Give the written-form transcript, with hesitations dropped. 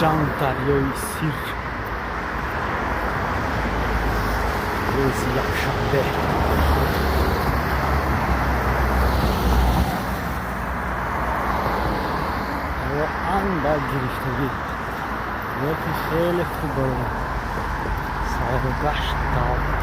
Хуҷанд, дарёи Сир, рӯзи якшанбе. Ҳаво андак гирифтагӣ, лекин хеле хуб баромад. Сайру гашт давом.